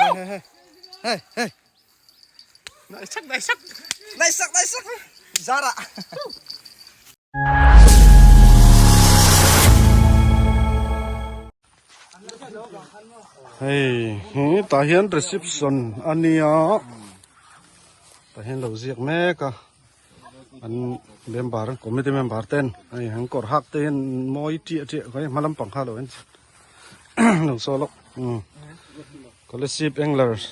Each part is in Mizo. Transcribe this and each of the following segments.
Hey hey hey hey. Nai sak nai sak. Nai sak nai sak. Zara. Hei hi tah hian reception a nia tah hian lo ziak mek a an member committee member ten hei an kawr hak te hian mawi chiah chiah mai hma lampang kha lo en lo saw lawk umm scholarship anglers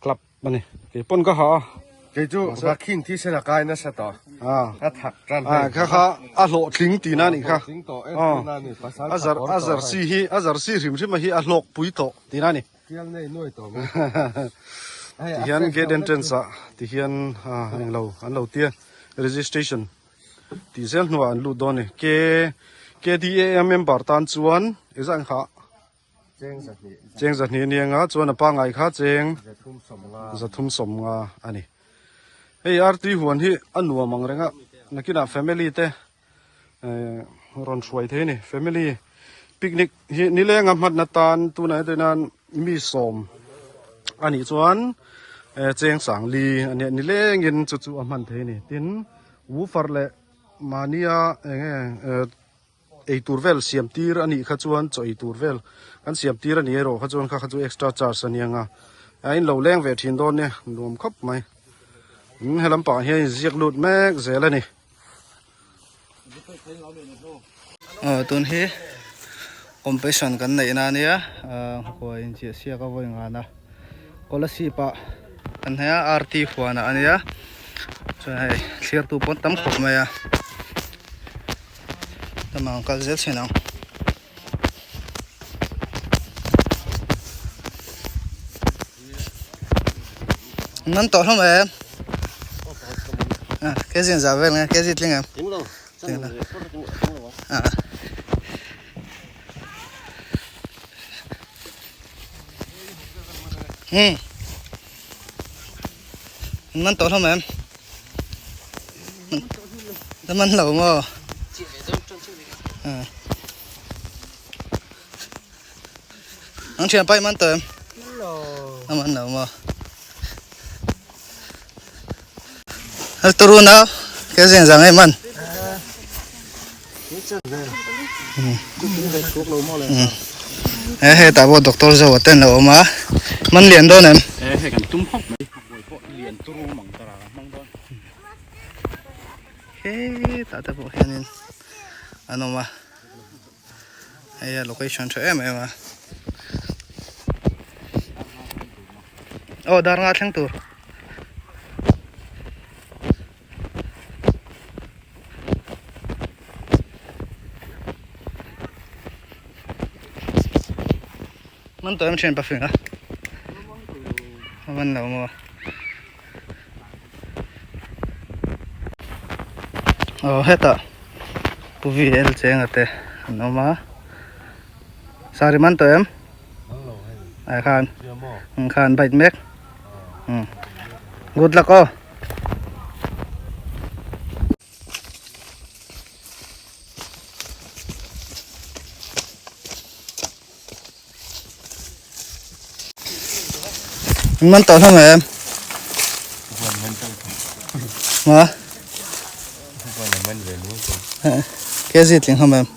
club a ni kei pawn ka ha a kei chu vaccine thi sen a kai nasa tawh a thak tan hei kha kha a hlawhtling tih na nih kha a zar a zar si hi a zar si hrim hrim a hi a hlawk pui tawh tih na ni tial nei nuai tawh mai ti hian gate entrance ah ti hian englo an lo tia registration tih zel hnuah an lut dawn a ni k KDAM member tan chuan engzah ang kha Cheng zahnih a ni anga chuan a pangngai kha cheng zathum sawm nga a ni. Hei artui huan hi a nuam ang reng a, nakinah family te rawn hruai thei a ni. Family picnic hi nileng a hmanna tan tunah hian nan mi sawm a nih chuan cheng sangli a nia nilengin chu chu a hman thei a ni. Tin woofer leh mahnia eng nge. Ei tur vel siam tir a nih kha chuan chaw ei tur vel kan siam tir a ni erawh kha chuan kha kha chu extra charge a nia nga a in lo leng ve thin dawn nia nuam khawp mai in he lampang hian in ziak lut mek zel a ni. Aw tun hi competition kan neih na ania khuai inchiah siak a vawi ngan a Kolasib ah kan hei a RT huan ah ania chuan hei thlir tu pawh an tam khawp mai a lamah an kal zel thin ang. Nan tawh hlawm em? Kg in zah vel nge kg tling em? Tling lo. Man tawh hlawm em? La man lo maw? Ang thian pai man tawh em? La man lo maw? Hal turu nau ke zeng zang em man? He hetah pawh doctor zo a ten lo awm a man lian dawn em? He hei kan tum khawp mai buai pawh lian turu mang tara kan hmang dawn. Hetah te pawh hianin an awm a hei a location tha em em a aw dar nga thleng tur. Man tawh em thian pafing a man lo maw aw hetah pu VL chenga te an awm a sari man tawh em ai khan khan bike mek good luck aw. Man tawh hlawm em? Ma? Ke zi tling hlawm em?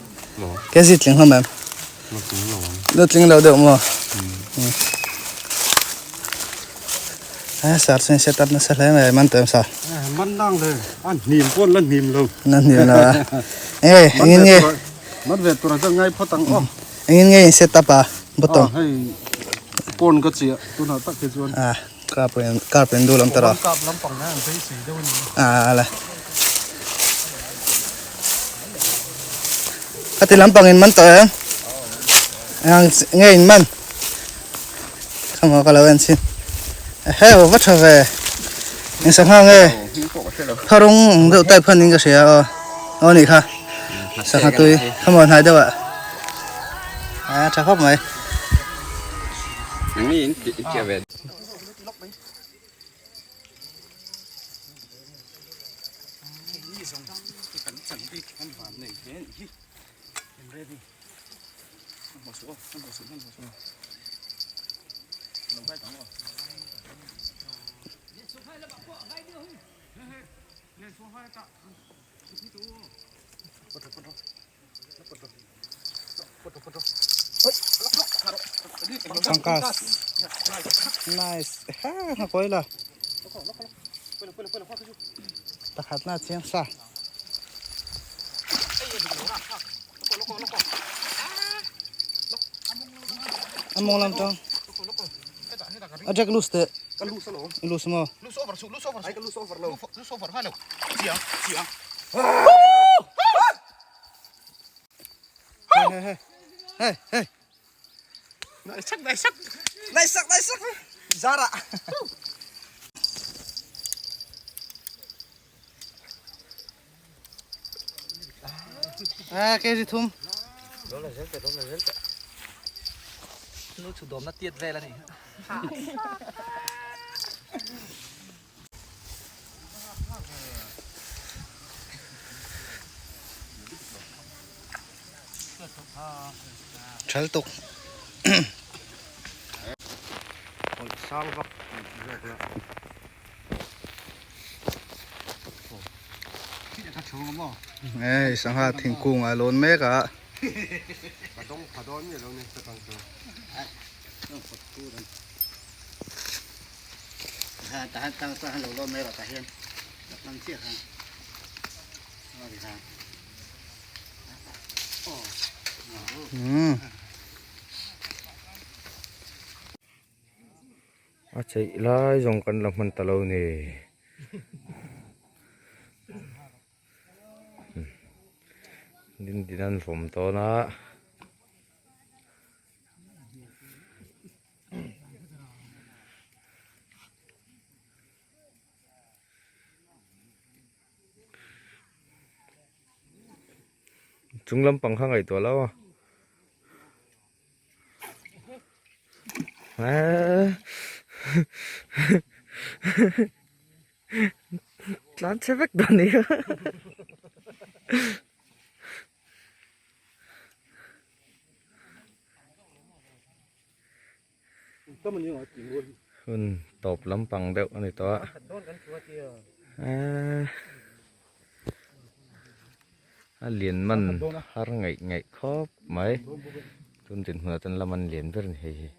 Ke zi tling hlawm em? Na tling lo deuh maw? A sar chuan set up nasa hle mai man tawh em sar? Man nang le a hnim pawn la hnim lo. La hnim lo a. Eng engin nge? Man ve tur a chuan ngai phawt ang aw. Engin nge in set up a bottom? Hei pawn ka chiah tunah tak hi chuan. A carpen carpen dul ang tawh. Kap lampang hian an beisei deuh a ni. A la. Khati lampang in man tawh em? Eng nge in man? Khama ka lo en chin. Ehe va tha ve. Eng sangha nge? Pharung ang deuh type khan in ka hria aw. Aw nih kha. Sangha tui khama hnai deuh ah. A tha khawp mai. Eng nge in tih ve? Changkas. Nice. Ha, ha koi la. Pakhat na chiang sa. A mawng lam tang. A jack loose teh. Ka loose alawm. I loose maw? Loose over suh, loose over suh. Ai ka loose over lo. Loose over nghal lo. Chiang, chiang. Hey, hey, hey. Hey, hey. Nai sak, nai sak. Nai sak, nai sak. Zara. À, cái gì thum? Nu chu dawm na tiat vel a ni. Thal tuk. Sang vak zawk la. Ei sangha thingkung a lawn mek a. A cheih lai zawng kan la hman ta lo ni. Dindin an vawm dawn a. Chung lampang kha ngaihtuah lo a. Tlan chhe vek dawn ni kha. Hun tawp lampang deuh a ni tawh a. A lian man har ngaih ngaih khawp mai. Tun dinhmun ah chuan la man lian ber a ni hei hi.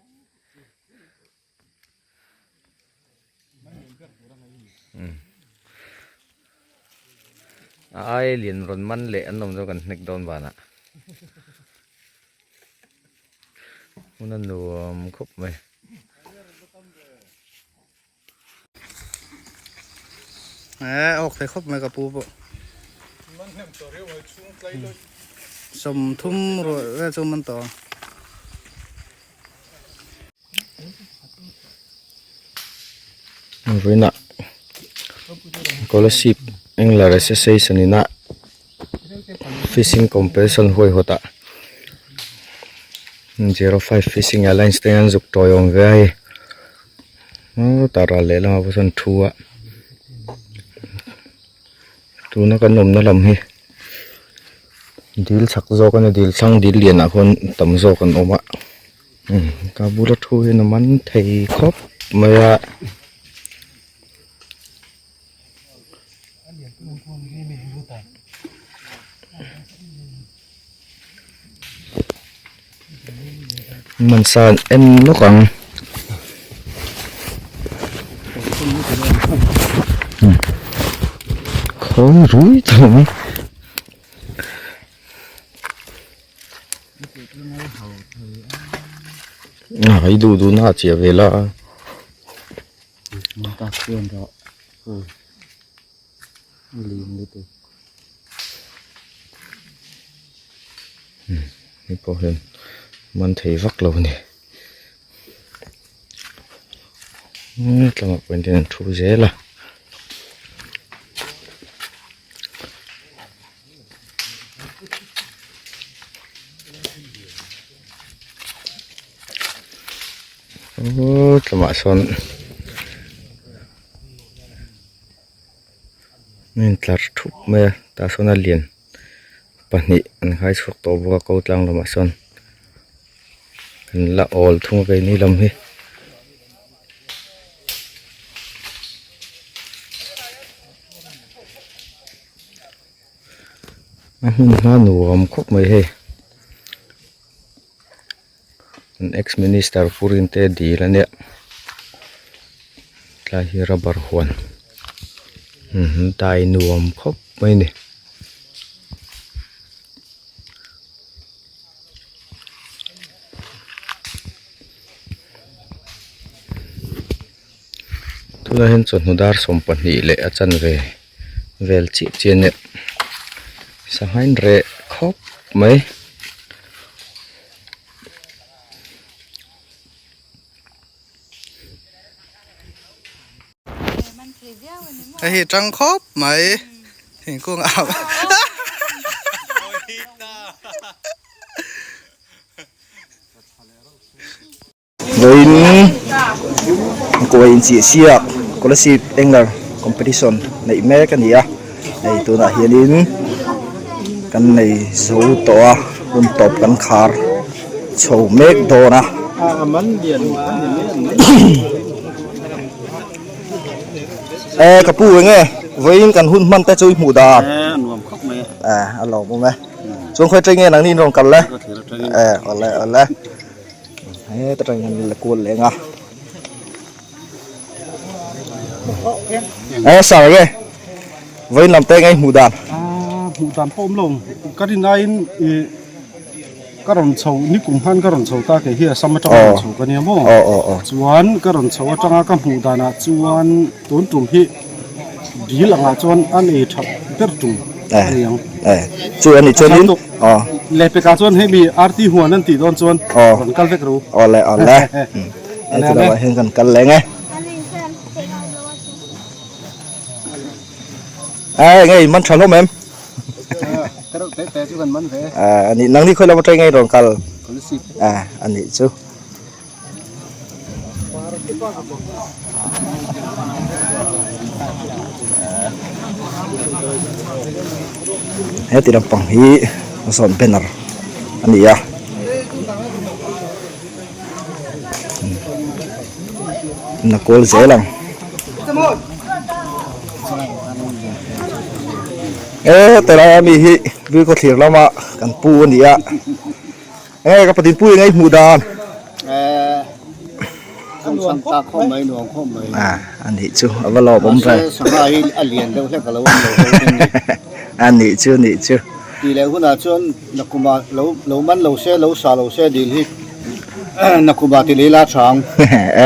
A ai lian rawn man leh an awm chu kan hnek dawn vanah. Hmun a nuam khawp mai. Eh, awk thei khawp mai ka pu pawh. Sawmthum ruah vel chu man tawh ang. Vawiinah Scholarship Angler Association ina fishing competition huaihawt ah 05 fishing alliance te an zuk tawiawm ve a hei tah ral lehlamah pawh sawn thu a tuna kan awmna lam hi dil chak zawk a ni dil thlang dil lianah khuan tam zawk an awm a ka bula thu hian a man thei khawp mai a. Man sa an en lawk ang khawi rui tawh mai. A i duh duh na a chiah vel a. Hei pawh hian man thei vak lo a ni tlangah pawh hian an thu zel a. Aww tlangah sawn a intlar thup mai a tah sawn a lian pahnih an khai chhuak tawh bawk a ko tlang lamah sawn an la awl thung a keini lam hi. A hmun hma nuam khawp mai hei an ex minister Pu Rinte dil a nia tlai hi rubber huan dai nuam khawp mai a ni. Tunah hian chawhnu dar 12 leh a chanve vel chiah chiah a nia sangha in reh khawp mai. Hei hi tang khawp mai thingkung ah Vawiin kawi inchih siak Kolasib Angler Competition neih mek a ni a, hei tunah hianin kan nei zo tawh a hun tawp kan khar chho mek dawn a. E ka pu enge vawiin kan hun hman te chu i hmuh dan e a lawmawm e. Chuan khawi atang nge nangni in rawn kal le? E awle awle heta tang hian la kual leh ang a e sar nge vawiin lam te nge hmuh dan hmuh dan pawh awm lo ka rin aiin ih ka rawn chho nikum khan ka rawn chho ta kei hi Assam atanga rawn chho ka nia maw chuan ka rawn chho atanga ka hmuh danah chuan tun tum hi dil angah chuan an ei that ber tum a ni ang. Chu a nih chuanin Lehpekah chuan hei mi RT huan an tih dawn chuan rawn kal vek ru. Awle awle heti lamah hian kan kal leng e. Eng nge in man tha hlawm em? A nih nangni khawi lam atang nge rawn kal? A nih chu. Heti lampang hi zawn banner a ni a na kawl zel ang e telaia mi hi Bilkhawthlir lama kan pu a ni a. Enge ka patin pui enge i hmuh dan? A nih chu a va lawm awm ve. A nih chu nih chu. Ti leh hunah chuan nakuma lo lo man lo se lo sa lo se dil hi nakuma ti lei la tha ang.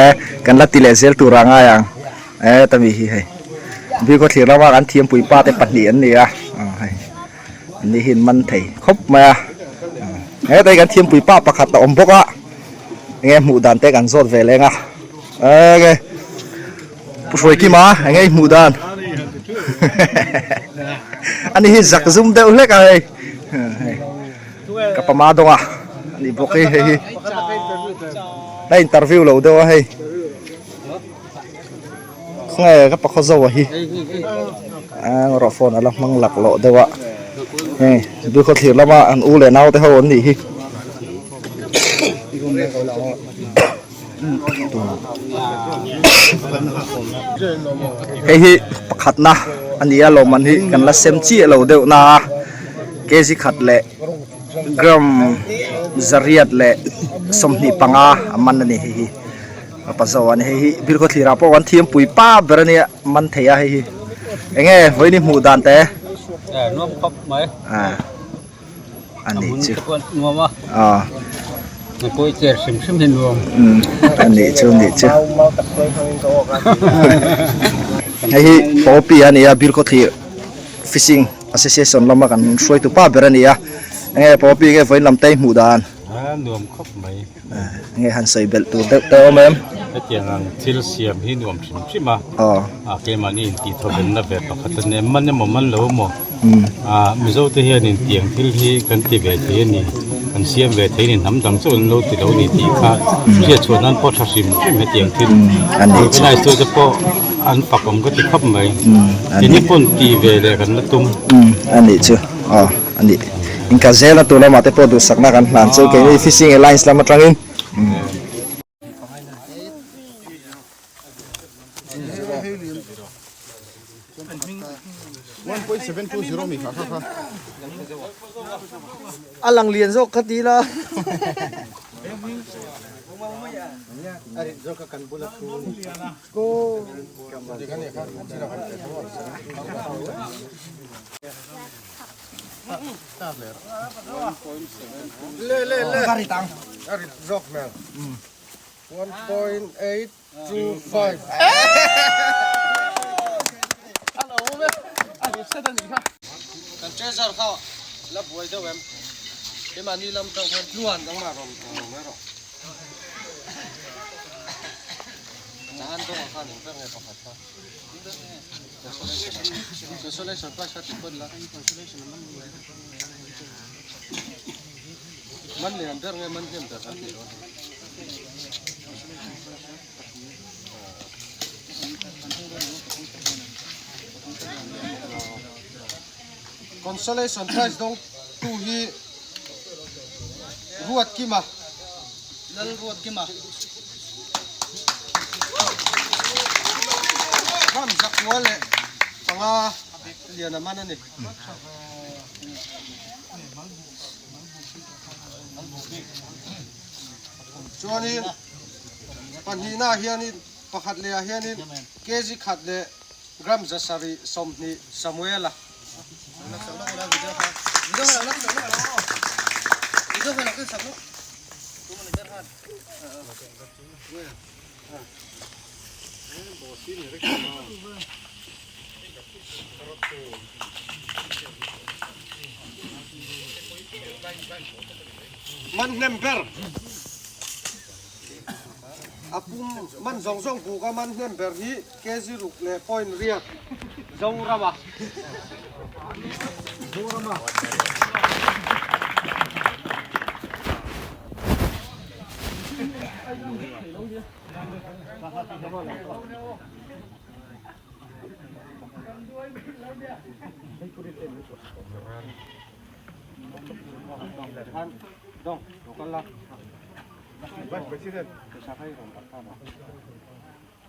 E kan la ti leh zel tur a ngai ang. E tami hi hei. Bilkhawthlir lama kan thiampui pa te pahnih an ni a. Hei. Ni hi an man thei khawp mai a heta hi kan thiampui pa pakhat a awm bawk a enge hmuh dan te kan zawt ve leng a enge pu hruai kim a enge i hmuh dan ani hi zak zum deuh hlek a hei ka pama dawng a ani bawk hi hei hi la interview lo deuh a hei. Khawnge ka pakhaw zo a hi eng rawh phone ala hmang lak loh deuh a hei Bilkhawthlir lama an u leh nau te ho an nih hi hei hi pakhatna a ni a lawmman hi kan la sem chiah lo deuh na a kg khat leh gram zariat leh 25 a man a ni hei hi. A pa zo a ni hei hi Bilkhawthlir ah pawh kan thiampui pa ber a nia man thei a hei hi enge vawiin i hmuh dan te nuam khawp mai a a nih chu nuam a a na kawi cher hrim hrim hi nuam a nih chu nih chu hei hi popi a ni a Bilkhawthlir fishing association lama kan hruaitu pa ber a ni a enge popi nge vawiin lam te i hmuh dan a nuam khawp mai. Nge han sawi belh tur deuh te awm em? Hetiang ang thil siam hi nuam hrim hrim a, a keimahni intih thawvenna ve pakhat a ni. Man emaw man lo emaw Mizo te hianin tiang thil hi kan ti ve thei a ni, kan siam ve thei a ni, hnam dang chauh an lo ti lo a ni tih kha hriat chhuah nan pawh tha hrim hrim hetiang thil organize tu te pawh an fak awm ka ti khawp mai. Keini pawn ti ve leh kan la tum. A nih chu. Aw a nih inka zela tur lamah te pawh duhsakna kan hlan chu keini fishing alliance lam atangin. 1.720 mi kha kha kha. A lang lian zawk kha ti la. Le le le. A rit zawk hmel. 1.825. Kan treasure kha la buai deuh em? Keimahni lam tang khan tluan dangmah rawn awm mai rawh. Chahan dawngah khan eng ber nge pakhat kha? Consolation prize kha ti pawn la. Man lian ber nge man hnem ber kan tih dawn hi. Consolation prize dawng tu hi Ruatkima. Lal Ruatkima. Ram zakua leh panga lian a man a ni. Chuanin pahnihnaah hianin pakhat lehah hianin kg khat leh gram 720 Samuela. Man hnem ber a pum man zawng zawng buk a man hnem ber hi kg ruk leh point riat Zorama. Zorama.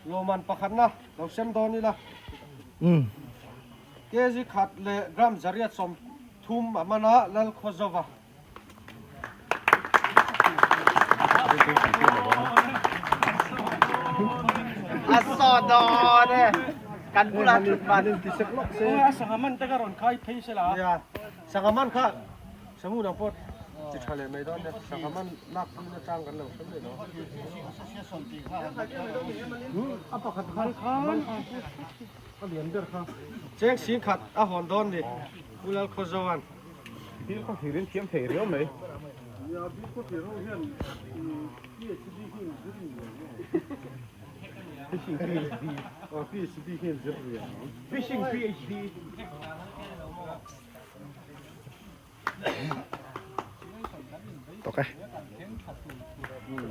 Lawman pakhatna lo sem dawn ila. Kg khat leh gram 830 a man a Lalkhawzova. A saw dawn e kan bulah thut man. A sangha man te ka rawn khai phei se la. Nia sangha man kha sangu dang pawh ti tha leh mai dawn nia sangha man lak pui na chang kan lo hre mai lo. A pakhat khan man a lian ber kha cheng sing khat a hawn dawn ni Pu Lalkhawzoan. Bil khaw thir in thiam thei riau mai. Nia bil khaw thir ho hian PhD hi in zir ni ang maw? Fishing PhD. Aw PhD hi in zir riau ang. Fishing PhD. Tawk e.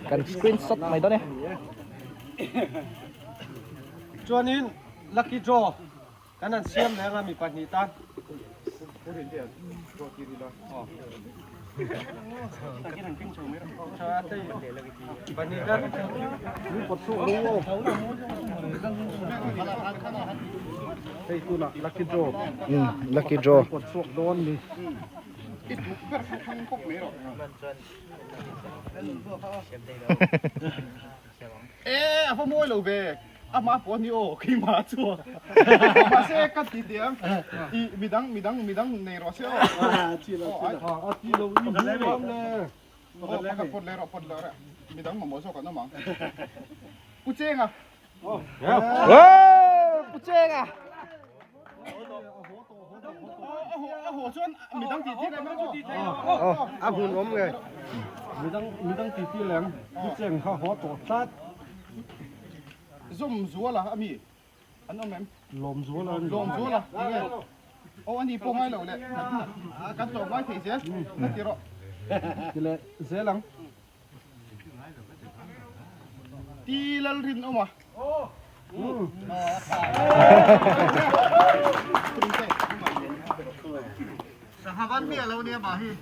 Kan screenshot mai dawn e. Chuanin lucky draw Kan han siam leh anga mi pahnih tan. Pahnih tan. Hei tunah lucky draw. Lucky draw. Pawt chhuak dawn ni. E a va mawi lo ve. Amah pawh ni aw keimah chu mahse ka ti teh ang i midang midang midang nei rawh se aw a chi lo a ti lo i hmu lawm le aw pakhat pawt leh rawh pawt leh rawh midang mamawh zawk an awm ang Pu Chenga aw Pu Chenga a haw chuan midang tih tir em aw a hun awm nge midang midang tih tir lem Pu Cheng kha haw tawh tlat Zawm zuala a mi an awm em? Lawm zuala a ni. Lawm zuala tinge? Aw a ni pawh ngai lo le. Kan tlawm ngai thei zel ka ti rawh. Ti leh zel ang. Ti Lalrinawm a. Sangha van miah lo nia mah hi.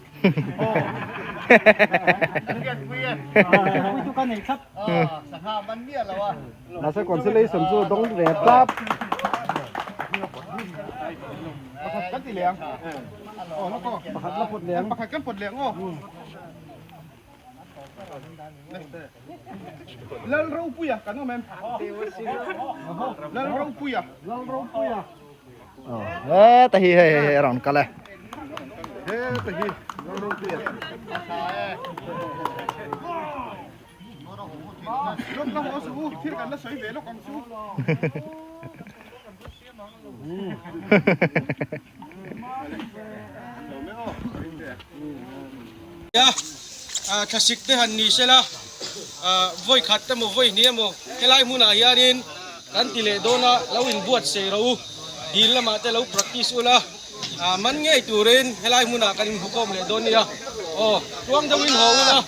Sangha van miah lo a. Mahse consolation chu dawng ve tap. Pakhat kan ti leh ang. Aw la kaw. Pakhat la pawt leh ang. Pakhat kan pawt leh ang aw. Lalropuia kan awm em? Lalropuia. Lalropuia. He ta hi hei hei a rawn kal e. He ta hi Lalropuia. Lawk la haw suh u, thil kan la sawi ve lawk ang chu. Thlasik te han ni sela vawi khat emaw vawi hnih emaw helai hmunah hianin kan ti leh dawn a, lo inbuatsaih rawh u, dil lamah te lo practice ula, man ngei turin helai hmunah kan inhmukhawm leh dawn nia, aw tluang deuhin haw ula.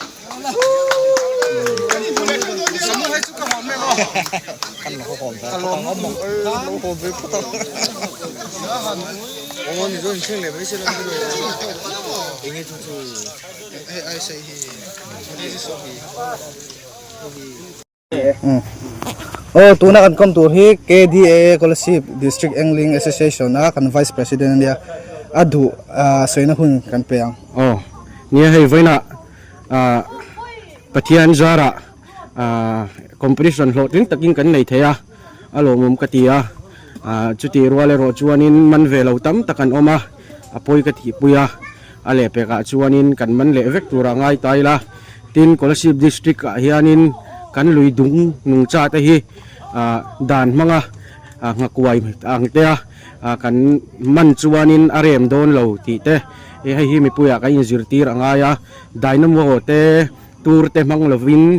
Aw tuna kan kawm tur hi KDAA Kolasib District Angling Association a kan Vice President ania a duh sawina hun kan pe ang. Aw nia hei vawiinah ah Pathian zarah ah competition hlawhtling takin kan nei thei a a lawmawm ka ti a ah chutih rual erawh chuanin man ve lo tam tak an awm a a pawi ka tihpui a. A lehpekah chuanin kan man leh vek turah ngai ta ila, tin Kolasib District ah hianin kan lui dung nungcha te hi dan hmanga nghakuai ang te a kan man chuanin a rem dawn lo tih te hei hi mipuiah kan inzirtir a ngai a, dynamo te tur te hmang lovin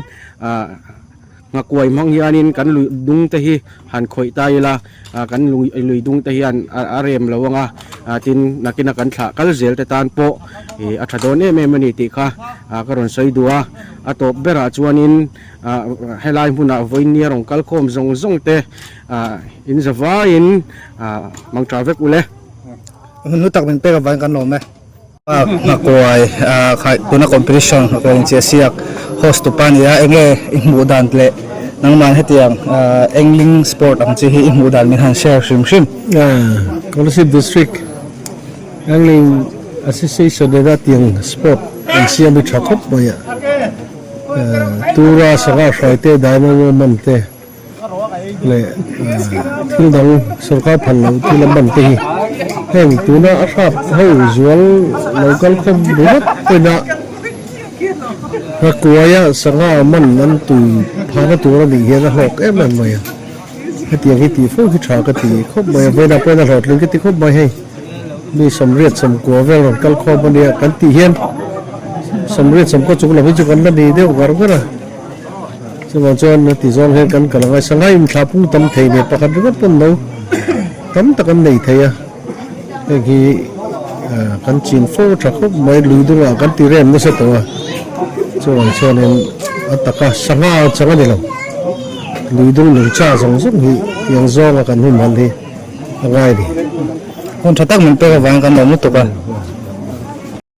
Nghakuai hmang hianin kan lui dung te hi han khawih ta ila, kan lui dung te hian a rem lo ang a, tin nakina kan thlah kal zel te tan pawh a tha dawn em em a ni tih kha ka rawn sawi duh a. A tawp berah chuanin helai hmunah vawinia rawn kal khawm zawng zawng te in za vaiin mang tha vek ule. Hun hlu tak min pek avangin kan lawm e. Nghakuai kha tuna competition nghakuai inchhia siak host tupa ania enge i hmuh dan leh nangmah hetiang angling sport ang chi hi i hmuh dan min han share hrim hrim. Kolasib District Angling Association nena tiang sport an siam hi tha khawp mai a, tura sangha hruai te dynamo man te. leh thil dang sorkar phal loh thil a hman te hi heng tuna a hrap ho zual lo kal khawm ringawt pawhin a nghakuaia sangha man an tui phahna tur a nih hian a hlawk em em mai a hetiang hi tih fo hi tha ka ti khawp mai a vawiinah pawhin a hlawhtling ka ti khawp mai hei mi sawmriat sawmkua vel rawn kal khawm a nia kan tih hian sawmriat sawmkua chung lam hi chu kan la ni deuh ngar ngar a. Chuvang chuan heti zawng hian kan kal angai sangha inthla pung tam thei nen pakhat ringawt pawn lo tam tak an nei thei a, heng hi kan chin fo tha khawp mai lui dungah kan ti rem nasa tawh a, chuvang chuanin a taka sangha chang a ni lo, lui dung nungcha zawng zawng hi tiang zawnga kan humhal hi a ngai a ni. Hun tha tak min pek avangin kan lawm lutuk a.